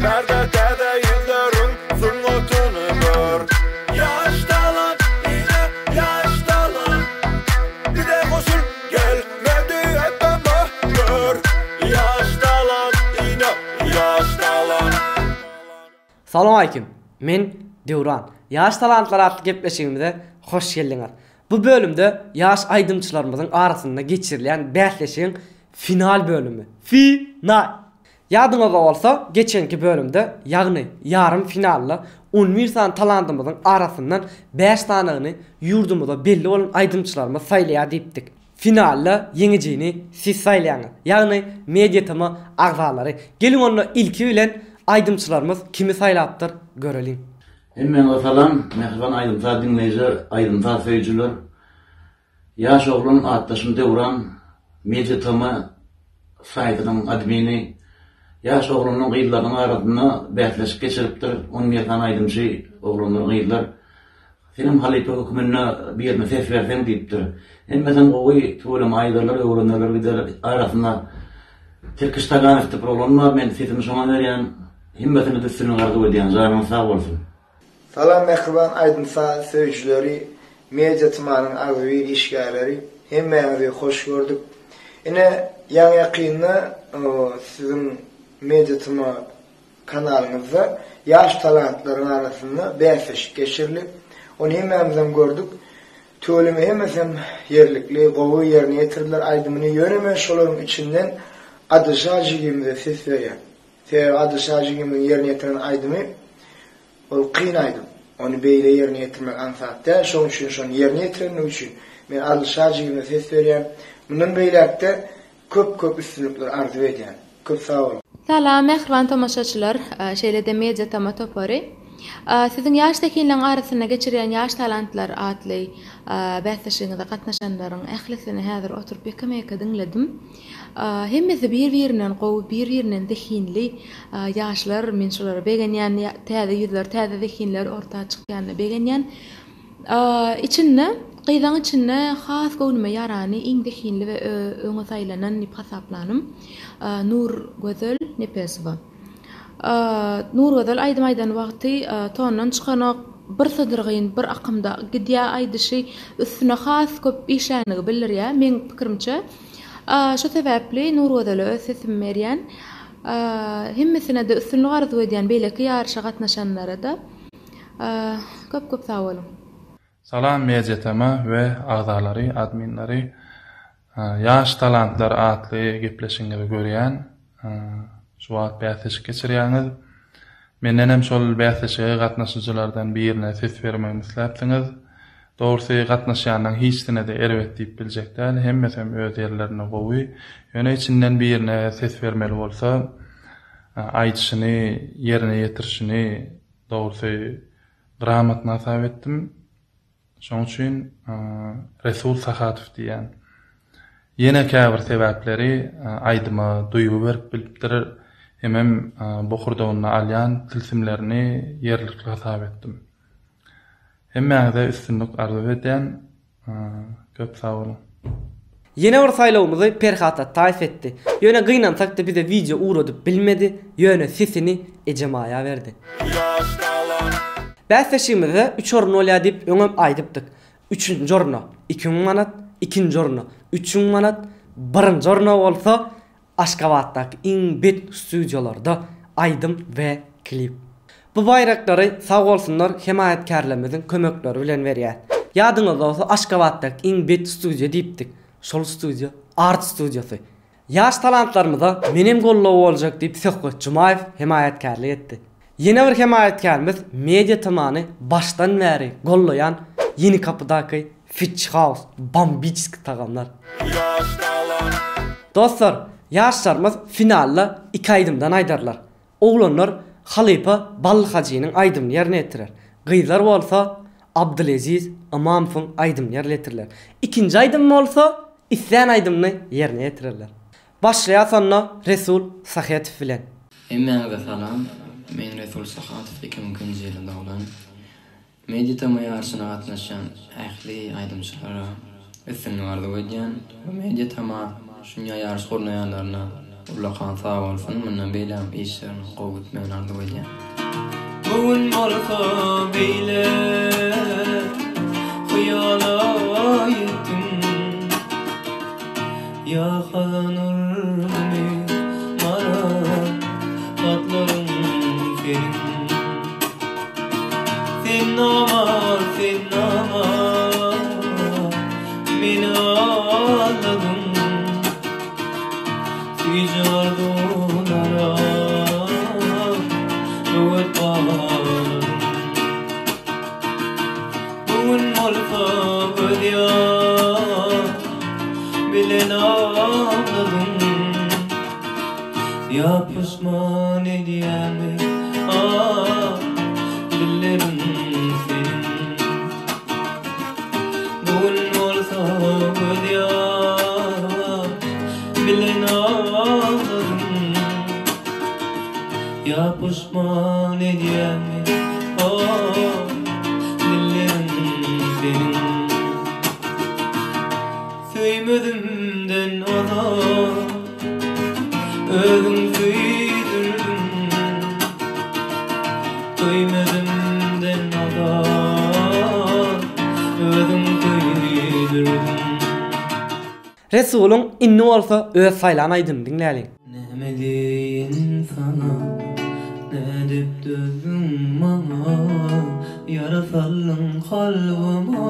Bärde täze ýüzleriň sungatyny gör. Ýaş talant ine ýaş talant Bize goşul gel Media TM gör. Ýaş talant ine ýaş talant. Salowmalikim! Men Döwran. Ýaş talantlar atly gepleşigimize hoş geldiňiz. Bu bölümde ýaş aýdymçylarymyzyň arasynda geçirilýän bäsleşigiň final bölümi. Final! Ýadyňyzda bolsa, geçenki bölümde, ýagny ýarym finalda on bir sany talantymyzyň arasyndan bäş sanyny ýurdumyza belli bolan aýdymçylarymyz saýlaýar diýipdik. Finalda ýeňijini siz saýlaýaňyz, ýagny Media-TM agzalary. Geliň onda ilki bilen aýdymçylarymyz kimi saýlapdyr göreliň. Hemmäňize salam, mähriban aýdym-saz diňleýjiler, aýdym-saz söýüjiler. Ýaş oglan atdaşym Döwran, Media TM saýtynyň admini, ýaş oglanlaryň gyzlarynyň arasynda bäsleşik geçiripdir, 11 sany aýdymçy oglanlar, gyzlar. Senem halypa hökmünde birine ses berseň diýipdir. Hemmesem gowy, tüweleme aýdarlar, öwrenerler gider. Arasynda Tirkiş Taganow diýip bir oglan bar, men sesimi şoňa berýän. Hemmesine-de üstünlik arzuw edýän. Janyňyz sag bolsun. Salam mähriban aýdym-saz söýüjileri, Media TMA-nyň agzybir işgärleri, hemmäňizi hoş gördük. Ine, ýaňy-ýakynda siziň Media TMA kanalyňyzda ýaş talantlaryň arasynda bäsleşik geçirildi. Ony hemmämizem gördük. Tüweleme hemmesem ýerlikli, gowy ýerine ýetirdiler aýdymyny. Ýöne men şolaryň içinden Adylşa jigimize ses berýän. Sebäbi Adylşa jigimiziň ýerine ýetiren aýdymy ol kyn aýdym. Ony beýle ýerine ýetirmek aňsat däl. Şonuň üçin şony ýerine ýetirenligi üçin men Adylşa jigime ses berýän. Mundan beýläkde Köp köp üstünlikler arzuw edýän. Köp sag boluň. Salam mähriban tomaşaçylar, şeýle-de Media Tama topary. Siziň ýaş zehinleň arasynda geçirýän Ýaş talantlar atly bäsleşigiňize gatnaşanlaryň ählisini häzir oturyp ýekeme-ýeke diňledim. Hemmesi bir-birinden gowy, bir-birinden zehinli ýaşlar. Men şolara begenýän, täze ýüzler, täze zehinler orta çykýanyna begenýän. Içinde, gyzaň içinde has göwnüme ýarany, iň zehinli we öňe saýlanan diýip hasaplanym Nurgözel Nepesowa. Nurgözel aýdym aýdan wagty tondan çykanok, bir sydyrgyn, bir akymda gidýär aýdyşy, üstüne has köp işlänligi bildirýär, meň pikirimçe. Şu sebäpli Nurgözele öz sesimi berýän. Hemmesine-de üstünlik arzuw edýän, beýleki ýaryşa gatnaşanlara-da. Köp köp sag boluň. Salam Media TM we agzalary, adminleri. Ýaş talantlar atly gepleşigiňizi görýän. Şu wagt bäsleşik geçirýäňiz. Menden hem şol bäsleşige gatnaşyjylardan birine ses bermegimi isläpsiňiz. Dogrusy gatnaşýanlaň hiçsine-de erbet diýip biljek däl, hemmesem öz ýerlerinde gowy. Ýöne içinden birine ses bermeli bolsa, aýdyşyny, ýerine ýetirişini dogrusy gramotny hasap etdim. Şoň üçin Resul Sahatow diýýän. Ýene käbir sebäpleri aýdyma duýgy berip bilipdir, hemem bokurdagynda alýan tilsimlerini ýerlikli hasap etdim. Hemmäňize üstünlik arzuw edýän. Köp sag boluň. Ýene bir saýlawymyzy Perhat Ataýew etdi. Ýöne gynansakda bize wideo ugradyp bilmedi, ýöne sesini Ejemaýa berdi. Bäsleşigimizde üç orun bolýar diýip öňem aýdypdyk. Üçünji orna 2000 manat, ikinji orna 3000 manat, birinji orna bolsa Aşgabatdaky iň bet studiýalarda aýdym we klip. Bu baýraklary sag bolsunlar hemaýatkärlerimiziň kömekleri bilen berýäs. Ýadyňyzda bolsa Aşgabatdaky iň bet studiýa diýipdik. Şol studiýa Art studiýasy. Ýaş talantlarymyza menem goldaw boljak diýip Söhbet Jumaýew hemaýatkärlik etdi. Ýene bir hemaýatkärimiz Media TM-ny başdan bäri gollaýan Ýenikapydaky Fitch House bombiçeski tagamlar. Dostlar, ýaşlarymyz finalda iki aýdymdan aýdarlar. Oglanlar halypa Bally Hajynyň aýdymyny ýerine ýetirer. Gyzlar bolsa Abdyleziz Ymamowyň aýdymyny ýerine ýetirler. Ikinji aýdym bolsa islän aýdymyny ýerine ýetirerler. Başlaýas onda Resul Sahetow bilen. Hemmäňize salam. Men Resul Sahatow 2002-nji ýylda doglan. Media TM ýaryşyna gatnaşýan ähli aýdymçylara üstünlik arzuw edýän we Media TM şunýa ýaryş gurnaýanlaryna. Ullakan sag bolsun, mundan beýlägem işleriniň gowy gitmegini arzuw edýän. Bu gün bolsa beýle hyýala ýetdim Ýa hazan urdumy maňa hatlaryň seniň Sen namart, sen namart meni aldadyň Süýji arzuwlara böwet bagladyň. Bu gün bolsa gözýaş bilen agladyň. Ýa puşman edýämi, ah, dilleriň seniň. Bu gün bolsa gözýaş bilen agladym Ýa puşman edýämi oh dilleriň seniň Söýmezimden ozal Özüň söýdürdiň Söýmezimden ozal Özüň söýdürdiň. Resulyň indi bolsa öz saýlan aýdymyny diňläliň. Näme diýeýin saňa, nädip dözdüň maňa, Ýara saldyň kalbyma.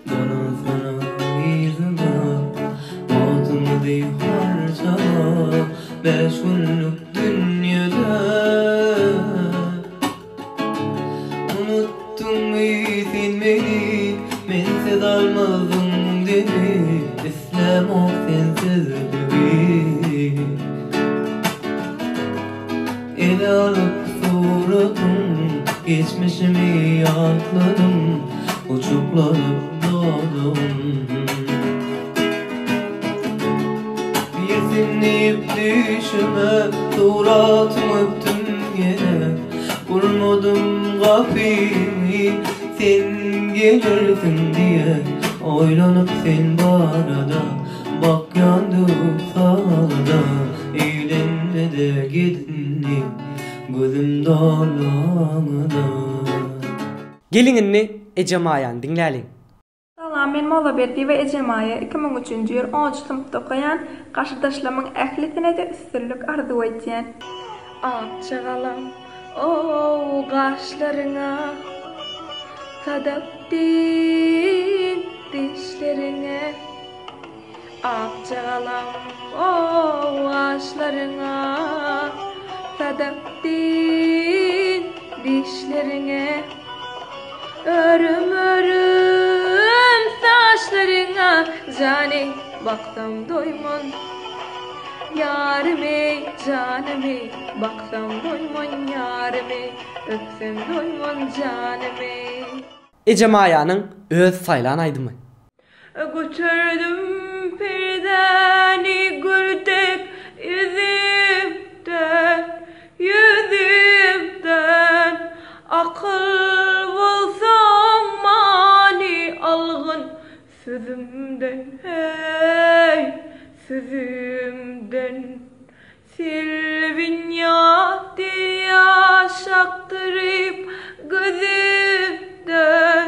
Dolansana yzyma, Wagtymyzy harjama, Bäş günlük dünýede. Unutdyňmy sen meni, Mensiz almazdyň demi, Islämok sensizligi. Ele alyp suratyň, Geçmişimi ýatladym, Gujaklanyp dodagym. Girsin diýip düýşüme, Suratyň öpdüm ýene. Gurmadym gapymy, Sen gelersiň diýe, Oýlanyp sen barada, Bakýan döwük sagada, Öýlenme-de gidin diýip, Gözüm dolaňda. Geliň indi Ejemaýany diňläliň. Salam men Mollaberdiýewa Ejemaýa 2003-nji ýyl onunjy synpda okaýan garşydaşlarymyň ählisinede üstünlik arzuw edýän. Akja galam ow gaşlaryňa Sadap deý dişleriňe Akja galam ow gaşlaryňa Sadap deý dişleriňe Örüm-örüm saçlaryňa Jany baksam doýman Ýarym eý, janym eý, Baksam doýman ýarym eý, Öpsem doýman janym eý. Ejemaýanyň öz saýlan aýdymy. Göterdim perdäni gül dek ýüzümden, ýüzümden. Akyl bolsaň many algyn sözümden, heý, sözümden. Selbin ýatdy ýaş akdyryp gözümden,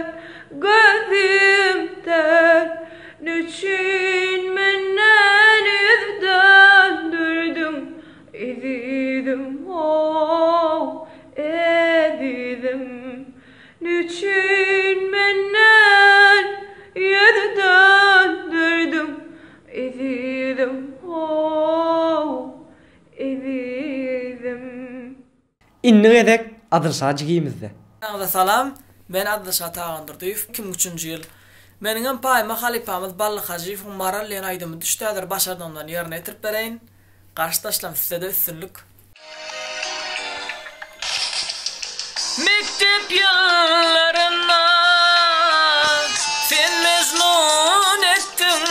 gözümden. Neçün menden ýüz döndürdiň, ezizim, how, ezizim. Neçün menden ýüz döndürdiň, Ezizim how ezizim. Indi gezek Adylşa jigimizde. Hemmäňize salam, men Adylşa Tagandurdyýew, 2003-nji ýyl. Meniňem paýyma halypamyz Bally Hajyýewiň Maral diýen aýdymy düşdi häzir başardygymdan ýerine ýetirip bereýin. Garşydaşlarym sizede üstünlik. Mekdep ýyllarynda sen mejnun etdiň,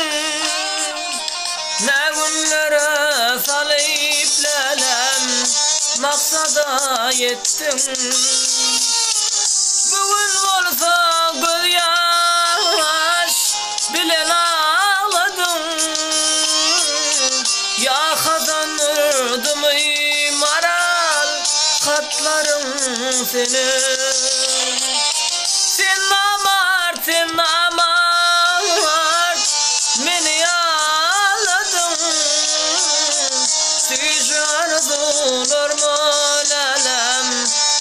Nä günlere salyp läläm maksada ýetdiň. Bu gün bolsa gözýaş bilen agladyň. Hatlaryň seniň. Sen namart, sen namart, meni ýaladyň. Süýji arzuwlarma läläm,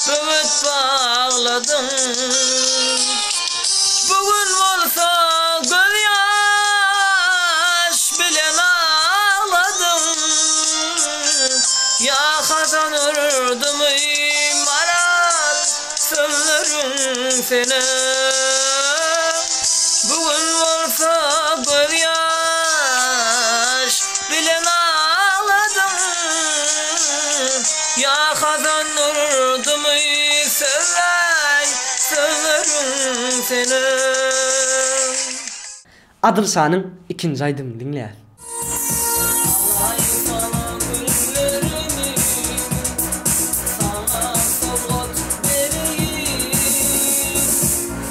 böwet bagladyň. Bu gün bolsa gözýaş bilen agladyň. Ýa hazan urdumy maral sözleriň seniň. Bu gün bolsa gözýaş bilen agladyň. Ýa hazan urdumy sözläý sözleriň seniň. Adyl şanyň ikinji aýdymyny diňleýäs. Alaýyn saňa güllerimi, Saňa sowgat bereýin.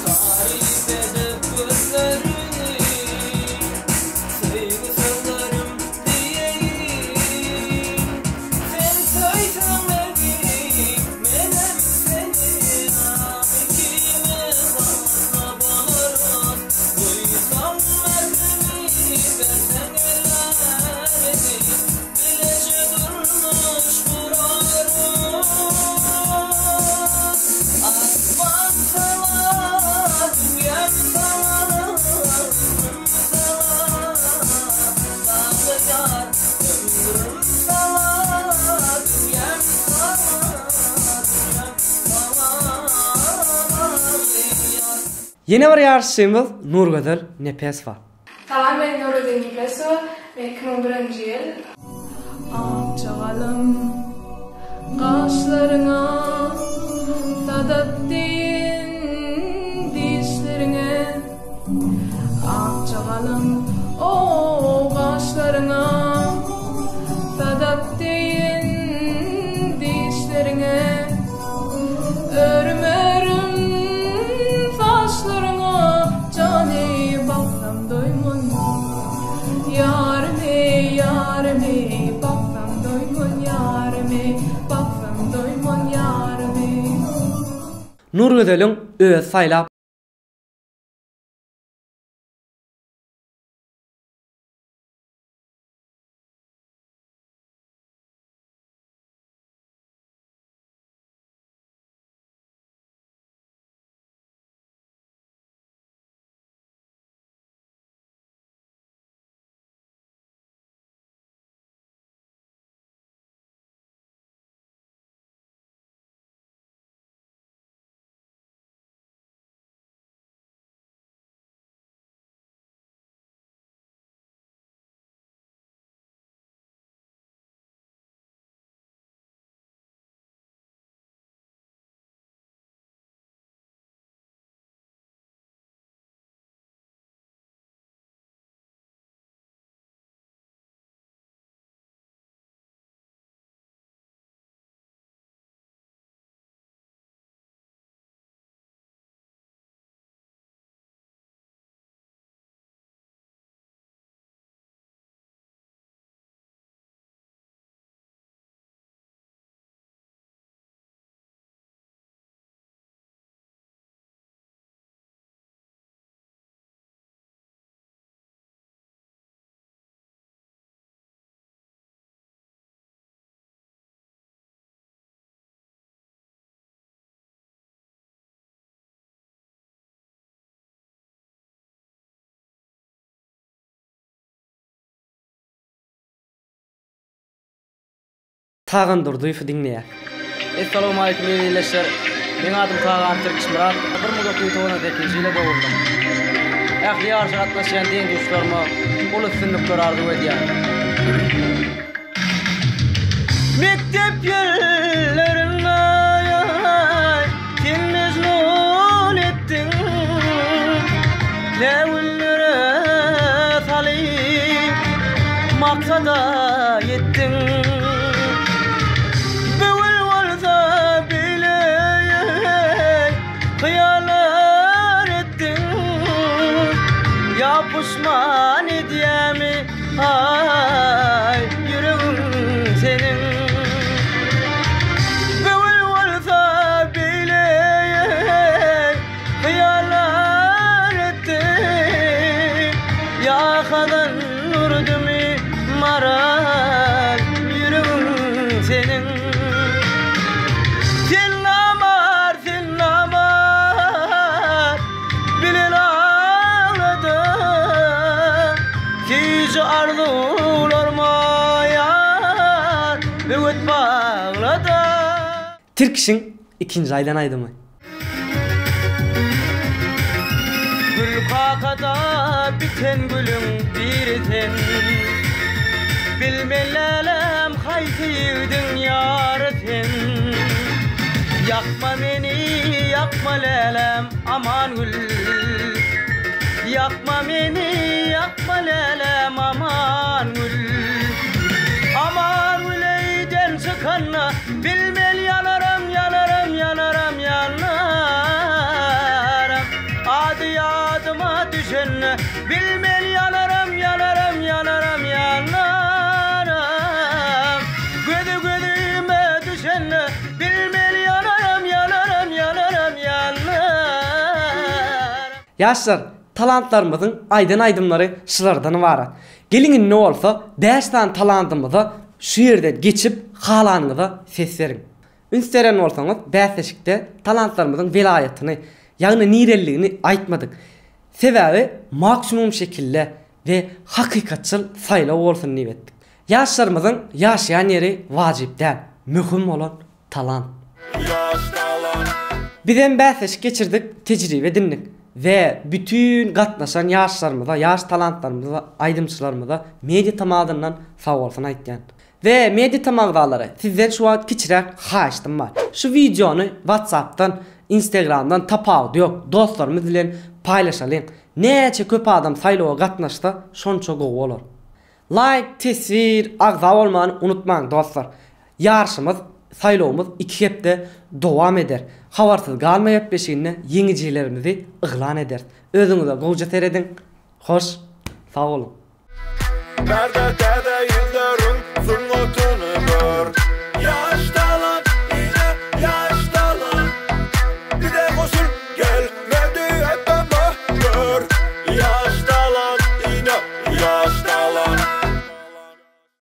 Taryp edip gözleriňi, Söýgi sözlerim diýeýin. Sen söýseň meni, menem seni, Ah, ikimiz arasda bolarys. Duýsaň mährimi, berseň ellerimi, Bileje durmuş gurarys. Asman saňa, dünýäm saňa, ömrüm saňa, bagly ýar. Ömrüm saňa, dünýäm saňa, dünýäm saňa, bagly ýar. Ýene bir ýaryşçymyz Nurgözel Nepesowa. Salam men Nurgözel Nepesowa men 2001-nji ýyl. Akja galam gaşlaryňa sadap deýin dişleriňe Akja galam o gaşlaryňa sadap deýin dişleriňe Örüm-örüm saçlaryňa jan eý baksam doýman Ýarym eý, ýarym eý, baksam doýman Ýarym eý, baksam doýman Ýarym eý. Nurgözeliň özi saýlap. Tagan Durdyýewi diňleýäs. Essalawmaleýkim eziz ildeşler. Meň adym Tagan Tirkişmyrat. 1998-nji ýylda doguldym. Ähli ýaryşa gatnaşýan deň-duşlaryma uly üstünlikler arzuw edýän. Mekdep ýyllarynda sen mejnun etdiň Läwüllere salyp maksada ýetdiň Bu gün bolsa beýle hyýallar etdiň Ýa puşman edýämi aý ýüregiň seniň Bu gün. Böwet baglada. Tirkişiň ikinji aýdan aýdymy. Gül kakada biten gülüň biri sen. Bilmen läläm haýsy ýigdiň ýary sen. Ýakma meni ýakma läläm aman gül. Ýakma meni ýakma läläm aman gül. Aman gül öýden çykanda Bilmeli ýanaram ýanaram ýanaram ýanaram Ady ýadyma düşende Bilmeli ýanaram ýanaram ýanaram ýanaram Gözi gözüme düşende Bilmeli ýanaram ýanaram ýanaram ýanaram. Ýaşlar, talantlarymyzyň aýdan aýdymlary şulardan ybarat. Geliň indi bolsa 5 sany talantymyza şu ýerden geçip halanyňyza ses beriň. Üns beren bolsaňyz bäsleşikde talantlarymyzyň welaýatyny, ýagny nireliligini aýtmadyk. Sebäbi maksimum şekilde we hakykatçyl saýlaw bolsun diýip etdik. Ýaşlarymyzyň ýaşaýan ýeri wajyp däl, möhüm bolan talant. Ýaş talant. Bizem bäsleşik geçirdik, tejribe edindik we bütin gatnaşan ýaşlarymyza, ýaş talantlarymyza, aýdymçylarymyza Media TM adyndan sagbolsun aýtýan. We Media TM agzalary, sizden şu wagt kiçiräk haýyştym bar. Şu wideony WhatsAppdan, Instagramdan tapawudy ýok, dostlarymyz bilen paýlaşalyň. Näçe köp adam saýlawa gatnaşsa, şonça gowy bolar. Laýk, teswir, agza bolmany unutmaň dostlar. Ýaryşymyz, saýlawymyz 2 hepde dowam eder. Habarsyz galma gepleşiginde ýeňijilerimizi yglan ederis. Özüňize gowja serediň. Hoş, sag boluň. Bärde täze ýüzleriň sungaty.